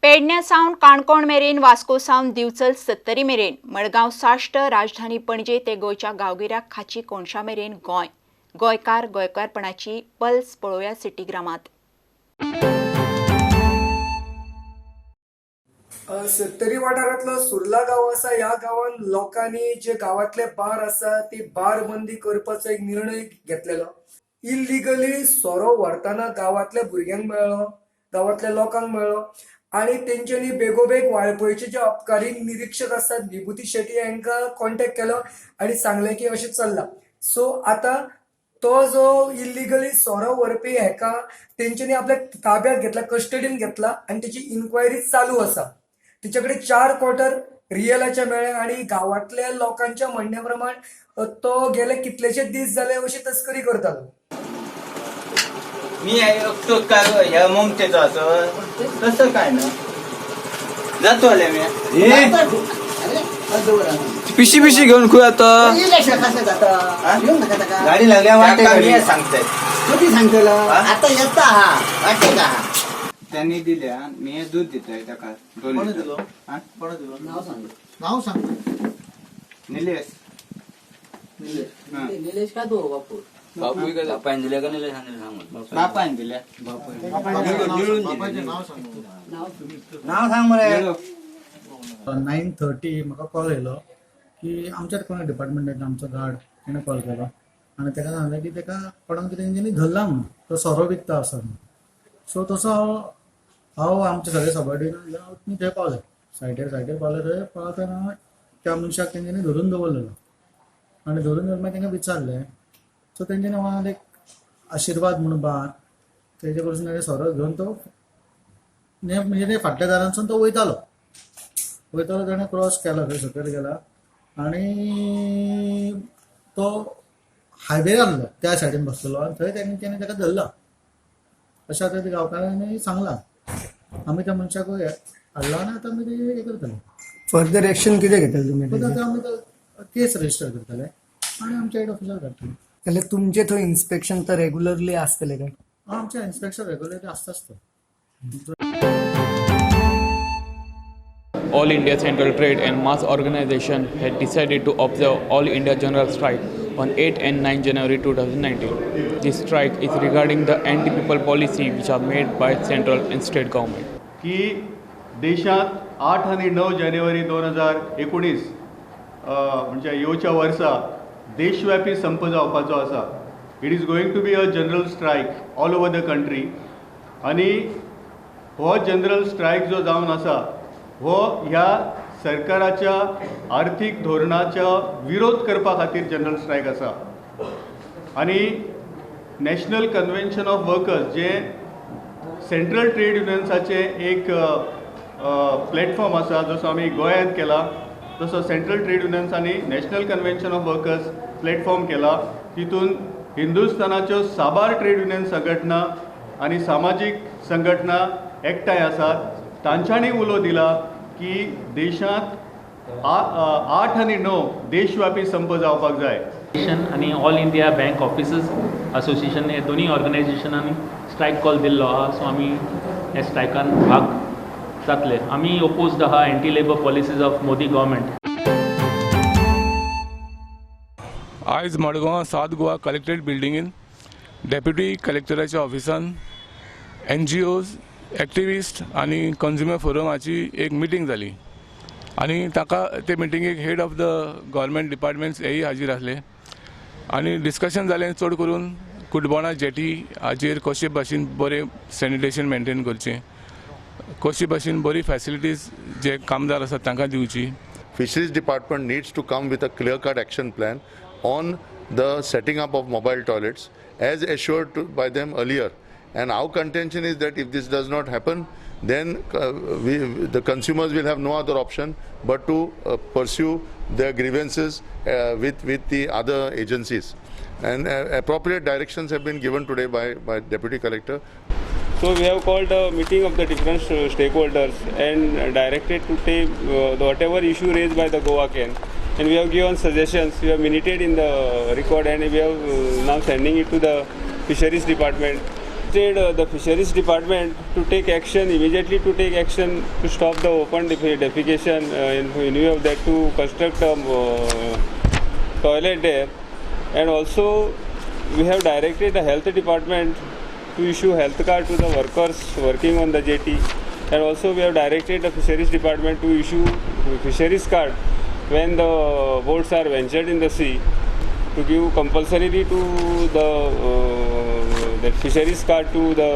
पेडण्या सावन काणकोण मेरेन, वास्को सावन दिवचल सत्तरी मेरेन, मडगांव साश्ट, राजधानी पणजे ते गोंयच्या गांवगिऱ्या खाची कोनशा मेरेन गोंय, गोंयकार गोंयकारपणाची पल्स पळोवया सिटीग्रामात. सत्तरी वाठारांतलो सुर्ला गांव आसा. ह्या गांवान लोकांनी जे गांवांतले बार आसा ती बार बंदी करपाचो एक निर्णय घेतलेलो. इलिगली सोरो व्हरतना गांवांतल्या भुरग्यांक मेळ्ळो, गांवांतल्या लोकांक मेळ्ळो आनी तेंच्यांनी बेगोबेग वाळपयचे जे अबकारी निरिक्षक आसात विभूती शेट्टी हांकां कॉन्टेक्ट केलो आनी सांगलें की अशें चल्लां. सो आतां तो जो इलिगली सोरो व्हरपी हेका तेंच्यांनी आपल्या ताब्यात घेतला, कस्टडीन घेतला आनी तेची इन्क्वायरी चालू आसा. तिचे कडेन 4 क्वॉर्टर रियलाचे मेळ्ळे आनी गांवांतल्या लोकांच्या म्हणण्या प्रमाण तो गेले कितलेशे दीस जाले अशी तस्करी करतालो. मी एकटोच काय ह्या ममतेचो असो तसं काय ना जातो मी. पिशी पिशी घेऊन खुय आता. गाडी लागल्या वाटे सांगताय. कधी सांगतलो? हा? आता येता हा वाटे का? त्यांनी दिल्या, मी दूध देतोय ताका 2 कोणी लिटर. दिलो? हा? कोणी दिलो? नाव सांग. नाव सांग. निलेश. हा. निलेश का तो बापू? बापायन दिल्या का निलेश सांग. बापान दिल्या. बापाचें नाव सांग. नाव सांग मरे. 9:30 म्हाका कॉल येयलो की आमच्याच कोणा डिपार्टमेंटाचो आमचो गार्ड तेणें कॉल केलो आनी तेका सांगलें की तेका कोणाक कितें तेंच्यांनी धरला म्हणून, तो सोरो विकता आसा म्हणून. सो तसो हांव आमचे सगळे सबऑर्डिनेट मी थंय पावले, सायटीर सायटीर पावले. थंय पावतना त्या मनशाक तेंच्यांनी धरून दवरलेलो आनी धरून दवर मागीर तेंकां विचारलें. सो तेंच्यांनी म्हाका एक आशिर्वाद म्हणून बार तेजे कडसून तेणें सोरो घेवन तो म्हणजे ते फाटल्या दारांतसून तो वयतालो वयतालो. तेणें क्रॉस केला, थंय सकयल गेला आनी तो हायवे आहलो त्या सायडीन बसलेलो आनी थंय तेणें ताका धरला. अशें आतां ते गांवकारांनी सांगलां. आमी त्या मनशाक हाडला आनी आतां आमी ते हें करतले. फर्दर एक्शन कितें घेतले तुमी? आतां आमी केस रजिस्टर करतले आनी आमच्या हेड ऑफिसार धाडटले. जाल्यार तुमचे थंय इन्स्पेक्शन तर रेगुलरली आसतलें काय? आमचें इन्स्पेक्शन रेगुलरली आसताच तो. All India Central Trade and Mass Organization had decided to observe All India General Strike on 8 and 9 January 2019. This strike is regarding the anti-people policy which are made by central and state government. की देशांत 8 आनी 9 जानेवारी 2019 म्हणजे येवच्या वर्सा देशव्यापी संप जावपाचो आसा. It is going to be a general strike all over the country. आनी हो जनरल स्ट्रायक जो जावन आसा हो ह्या सरकाराच्या आर्थीक धोरणाच्या विरोध करपा खातीर जनरल स्ट्रायक आसा. आनी नॅशनल कन्व्हेन्शन ऑफ वर्कर्स जे सेंट्रल ट्रेड युनियन्साचें एक प्लॅटफॉर्म आसा, जसो आमी गोंयांत केला तसो सेंट्रल ट्रेड युनियन्सांनी national convention of workers platform केला. तितून हिंदुस्थानाच्यो साबार ट्रेड युनियन संघटना आनी सामाजीक संघटना एकठांय आसात. तांच्यांनी उलो दिला की देशांत 8 आनी 9 देशव्यापी संप जावपाक जाय. आनी all India bank officers association हे दोनूय ऑर्गनायझेशनांनी स्ट्रायक कॉल दिल्लो आहा. सो आमी ह्या स्ट्रायकान भाग जातले. आमी ओपोज्ड आहा anti labour policies of Modi government. आयज मडगांव साउथ गोवा कलेक्टरेट बिल्डिंगेन डेप्युटी कलेक्टराच्या ऑफिसान NGOs, activist आनी कंज्युमर फोरमाची एक मिटींग जाली आनी ताका ते मिटिंगेक head of the government departments हेय हाजीर आसले आनी डिस्कशन जालें चड करून कुटबोणा जेटी हाजेर कशे भाशेन बरें सॅनिटेशन मेंटेन करचें, कशे भाशेन बरी फॅसिलिटीज जे कामदार आसात तांकां दिवची. Fisheries department needs to come with a clear-cut action plan on the setting up of mobile toilets as assured by them earlier. And our contention is that if this does not happen, then the consumers will have no other option but to pursue their grievances with the other agencies. And appropriate directions have been given today by Deputy Collector. So we have called a meeting of the different stakeholders and directed to take whatever issue raised by the Goa CAN, and we have given suggestions, we have minuted in the record, and we have now sending it to the fisheries department. The fisheries department to take action immediately, to take action to stop the open defecation, in view of that to construct a toilet there, and also we have directed the health department to issue health card to the workers working on the jetty, and also we have directed the fisheries department to issue fisheries card when the boats are ventured in the sea, to give compulsorily to the that fisheries card to the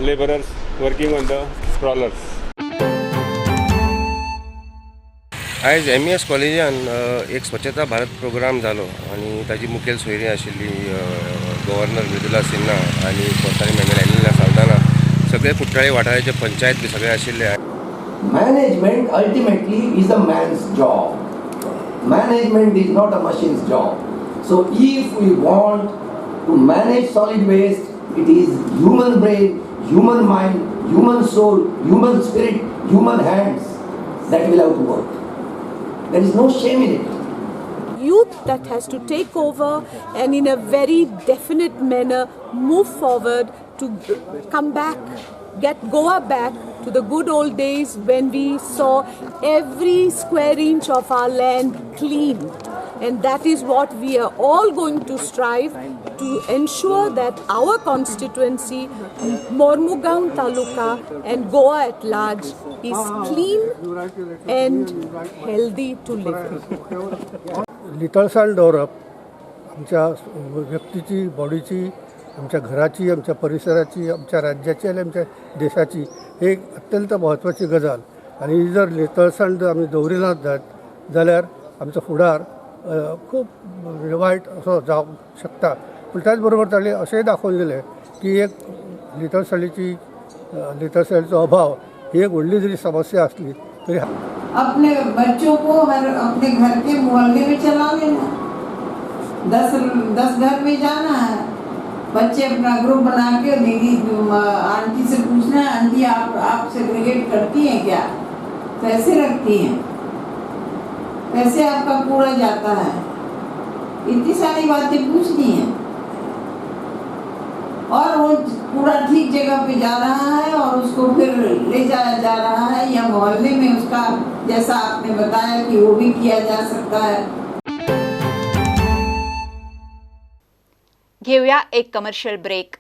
laborers working on the trawlers. आयज M E S कॉलेजान एक स्वच्छता Bharat programme जालो आनी ताजी मुखेल सोयरी आशिल्ली governor Mridula Sinha आनी कोतारी मॅम एलिना साल्दाना, सगळे कुट्टाळे वाठाराचे पंचायत बी सगळे आशिल्ले. Management ultimately is a man's job. Management is not a machine's job. So if we want to manage solid waste, it is human brain, human mind, human soul, human spirit, human hands that will have to work. There is no shame in it. Youth that has to take over and in a very definite manner move forward to come back, get Goa back to the good old days when we saw every square inch of our land clean. And that is what we are all going to strive to ensure, that our constituency, Mormugao Taluka and Goa at large, is clean and healthy to live in. नितळसाण दवरप आमच्या व्यक्तीची, बॉडीची, आमच्या घराची, आमच्या परिसराची, आमच्या राज्याची आनी आमच्या देशाची एक अत्यंत म्हत्वाची गजाल. आनी जर नितळसाण जर आमी दवरिनात जायत जाल्यार आमचो फुडार खूब वायट असो जावंक शकता. पूण त्याच बरोबर ताणें अशेंय दाखोवन दिलें की एक नितळसाणीचो अभाव ही एक व्हडली जरी समस्या आसली तरी अपने बच्चों को हर अपने घर के मोहल्ले में चला लेना, 10 घर में जाना है, बच्चे अपना ग्रुप बना के दीदी आंटी से पूछना है, आंटी आप सेग्रीगेट करती हैं क्या, कैसे रखती हैं, कैसे आपका कूड़ा जाता है, इतनी सारी बातें पूछनी है. और वो कूड़ा ठीक जगह पे जा रहा है और उसको फिर ले जाया जा रहा है, या मोहल्ले में उसका जैसा आपने बताया कि वो भी किया जा सकता है. घेऊया एक कमर्शियल ब्रेक.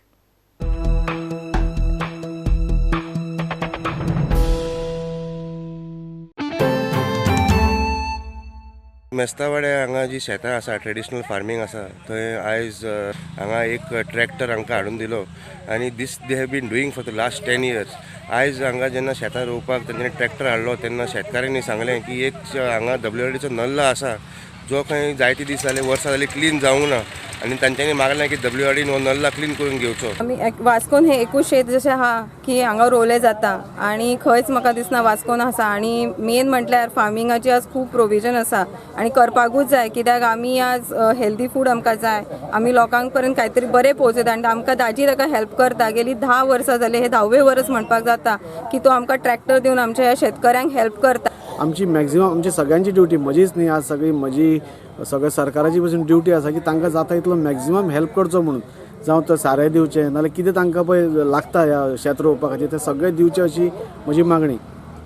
मेस्तावाडे हांगा जी शेतां आसा, ट्रेडिशनल फार्मींग आसा, थंय आयज हांगा एक ट्रॅक्टर हांकां हाडून दिलो आनी this they have been doing for the last 10 years. आयज हांगा जेन्ना शेतां रोवपाक तेंच्यांनी ट्रॅक्टर हाडलो तेन्ना शेतकारांनी सांगलें की एक हांगा डब्ल्यू आर डीचो नल्ला आसा जो खंय जायते दीस जाले, वर्सां जाली क्लीन जावंक ना आनी तांच्यांनी मागलें की डब्ल्यू आर डीन हो नल्ला क्लीन करून घेवचो. आमी वास्कोन हे एकूच शेत जशें आहा की हांगा रोवलें जाता आनी खंयच म्हाका दिसना वास्कोन आसा. आनी मेन म्हटल्यार फार्मिंगाची आज खूब प्रोविजन आसा आनी करपाकूच जाय, कित्याक आमी आज हेल्दी फूड आमकां जाय, आमी लोकांक पर्यंत कांय तरी बरें पोवचयता आनी आमकां दाजी ताका हेल्प करता. गेली 10 वर्सां जाली, हे 10वें वर्स म्हणपाक जाता की तो आमकां ट्रॅक्टर दिवन आमच्या ह्या शेतकऱ्यांक हेल्प करता. आमची मॅक्झिमम आमची सगळ्यांची ड्युटी, म्हजीच न्ही, आज सगळी म्हजी सगळ्या सरकाराची पसून ड्युटी आसा की तांकां जाता तितलो मॅक्झिमम हेल्प करचो म्हणून, जावं तर सारें दिवचें नाजाल्यार कितें तांकां पळय लागता ह्या शेत रोवपा खातीर तें सगळें दिवचें अशी म्हजी मागणी.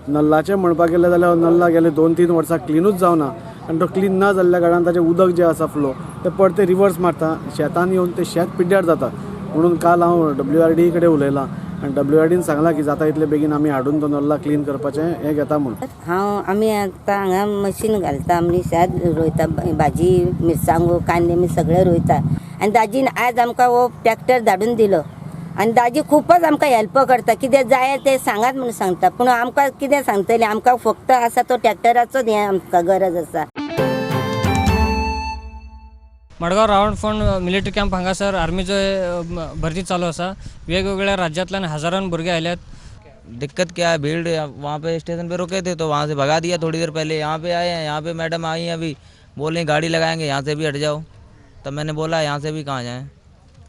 नल्लाचें म्हणपाक गेलें जाल्यार नल्ला गेले 2-3 वर्सां क्लिनूच जावना आनी तो क्लीन ना जाल्ल्या कारणान ताचें उदक जें आसा फ्लो तें परतें रिवर्स मारता, शेतान येवन तें शेत पिड्ड्यार जाता. म्हणून काल हांव डब्ल्यू आर डी कडेन उलयलां आनी डब्ल्यू आर डीन सांगलां की जाता इतले बेगीन आमी हाडून तो नल्ला क्लीन करपाचें हें घेता म्हणून. हांव आमी आतां हांगा मशीन घालता, आमी शेत रोयता, भाजी, मिरसांगो, कांदे मी सगळें रोयता. आनी दाजीन आज आमकां हो ट्रॅक्टर धाडून दिलो आनी दाजी खूबच आमकां हेल्प करता, कितें जाय तें सांगात म्हणून सांगता, पूण आमकां कितें सांगतलें, आमकां फक्त आसा तो ट्रॅक्टराचोच हें आमकां गरज आसा. मडगांव रावणफोंड मिलिटरी कॅम्प हांगासर आर्मीचो भरती चालू आसा. वेगवेगळ्या राज्यांतल्यान हजारान भुरगे आयल्यात. दिक्कत क्या है, भीड़ वहाँ पे स्टेशन पे रुके थे तो वहाँ से भगा दिया थोड़ी देर पहले. यहाँ पे आए हैं, यहाँ पे मैडम आई हैं, अभी बोले गाड़ी लगाएंगे, यहाँ से भी हट जाओ. तब मैंने बोला यहाँ से भी कहाँ जाएँ,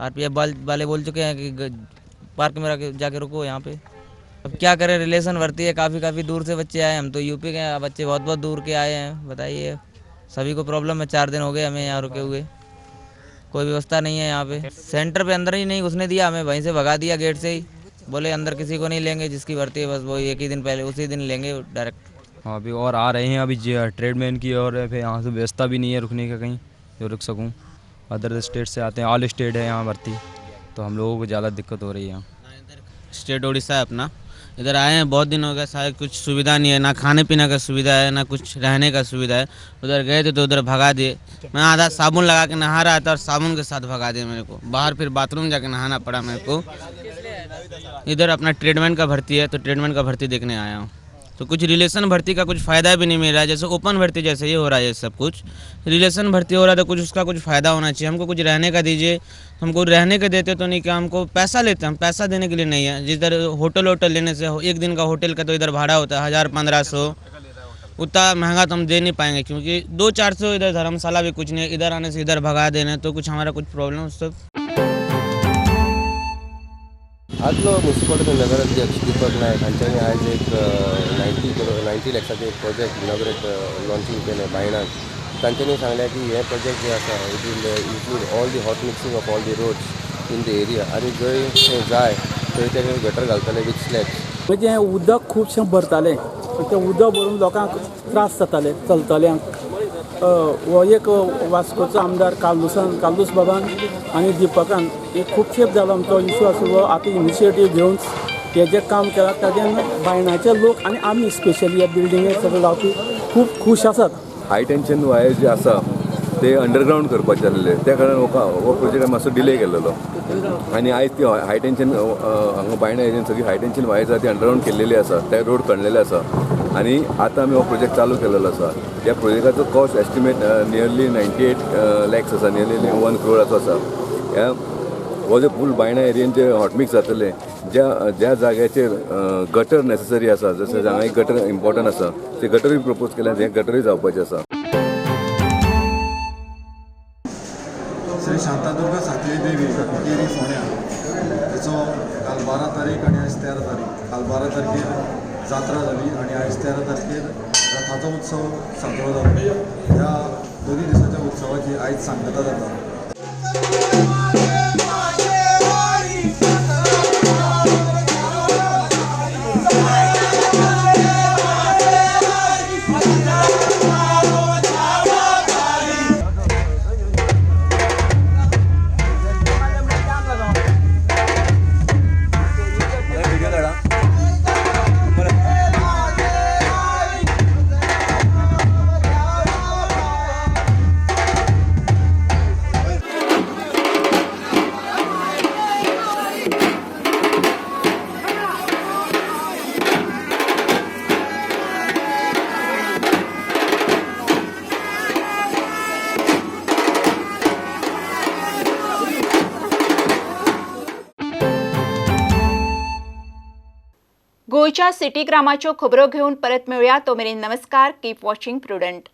आरपीएफ वाले बोल चुके हैं कि पार्क में जाके रुको यहाँ पे. अब क्या करें, रिलेशन भरती है, काफ़ी काफ़ी दूर से बच्चे आए हैं, हम तो यूपी के हैं, बच्चे बहुत बहुत दूर के आए हैं. बताइए, सभी को प्रॉब्लम है, 4 दिन हो गए हमें यहाँ रुके हुए. कोई व्यवस्था नहीं है यहाँ पे। सेंटर पे अंदर ही नहीं घुसने दिया हमें, वहीं से भगा दिया गेट से ही, बोले अंदर किसी को नहीं लेंगे, जिसकी भर्ती है बस वो एक ही दिन पहले उसी दिन लेंगे डायरेक्ट। हाँ अभी और आ रहे हैं अभी ट्रेडमैन की, और फिर यहाँ से व्यवस्था भी नहीं है रुकने का कहीं जो रुक सकूँ। अदर स्टेट से आते हैं, ऑल स्टेट है यहाँ भर्ती, तो हम लोगों को ज़्यादा दिक्कत हो रही है यहाँ। स्टेट उड़ीसा है अपना, इधर आए हैं बहुत दिन हो गया, सारे कुछ सुविधा नहीं है, ना खाने पीने का सुविधा है, ना कुछ रहने का सुविधा है। उधर गए थे तो उधर भगा दिए, मैं आधा साबुन लगा के नहा रहा था और साबुन के साथ भगा दिए मेरे को बाहर, फिर बाथरूम जाके नहाना पड़ा मेरे को। इधर अपना ट्रेडमैन का भर्ती है तो ट्रेडमैन का भर्ती देखने आया हूँ, तो कुछ रिलेशन भर्ती का कुछ फ़ायदा भी नहीं मिल रहा है। जैसे ओपन भर्ती जैसे ये हो रहा है, ये सब कुछ रिलेशन भर्ती हो रहा है, तो कुछ उसका कुछ फ़ायदा होना चाहिए। हमको कुछ रहने का दीजिए, हमको रहने का देते तो नहीं, क्या हमको पैसा लेते हैं, हम पैसा देने के लिए नहीं है। जिधर होटल वोटल लेने से एक दिन का होटल का तो इधर भाड़ा होता है 1000-1500, उतना महंगा तो हम दे नहीं पाएंगे, क्योंकि 200-400 इधर धर्मशाला भी कुछ नहीं, इधर आने से इधर भगा देने तो कुछ हमारा कुछ प्रॉब्लम सब। आदलो म्युनिसिपालिटीचो नगराध्यक्ष दीपक नायक हांच्यांनी आयज एक 90 लॅक्साचें एक प्रोजेक्ट इनॉग्रेट लॉन्चींग केलें बायणाक। तांच्यांनी सांगलें की हें प्रोजेक्ट जें आसा it will include all the hot mixing of all the roads in the area, आनी जंय जाय थंय ते गटर घालतले विथ स्लॅब्स। म्हणजे उदक खुबशें भरतालें, तें उदक भरून लोकांक त्रास जाताले चलतल्यांक। हो एक वास्कोचो आमदार कार्लुसान, कार्लूस बाबान आनी दीपकान एक खूब खेप जालो आमचो इशू आसलो, आतां इनिशिएटीव घेवन हें जें काम केलां ताज्यान बायणाचे लोक आनी आमी स्पेशली ह्या बिल्डिंगेर सगळे रावपी खूब खूश आसात। हाय टेन्शन वायर जे आसा ते अंडरग्रावंड करपाचे आसलेले, त्या कारणान हो प्रोजेक्ट मातसो डिले केलेलो आनी आयज ती हाय टेन्शन हांगा बायणा एरियन सगळी हाय टेन्शन वायर आसा ती अंडरग्रावंड केल्लेली आसा, त्या रोड काडलेले आसा आनी आतां आमी हो प्रोजेक्ट चालू केलेलो आसा। ह्या प्रोजेक्टाचो कॉस्ट एस्टिमेट नियरली 98 लॅक्स आसा, नियरली 1 करोडाचो आसा। ह्या हो जे फूल बायणा एरियन जे हॉटमिक्स जातले, ज्या ज्या जाग्याचेर गटर नेसेसरी आसा, जशें हांगा एक गटर इम्पॉर्टंट आसा, ते गटरूय प्रपोज केल्या, हें गटरूय जावपाचें आसा। श्री शांतादुर्गा सातवी देवी केरी फोंड्या हेचो काल 12 तारीख आनी आयज 13 तारीख, काल 12 तारखेर जात्रा जाली आनी आयज 13 तारखेर रथाचो उत्सव साजरो जालो। ह्या दोनूय दिसाच्या उत्सवाची आयज सांगता जाता। गोंयच्या सिटी ग्रामाच्यो खबरो घेवन परत मेळुया, तो मेरेन नमस्कार. Keep watching Prudent.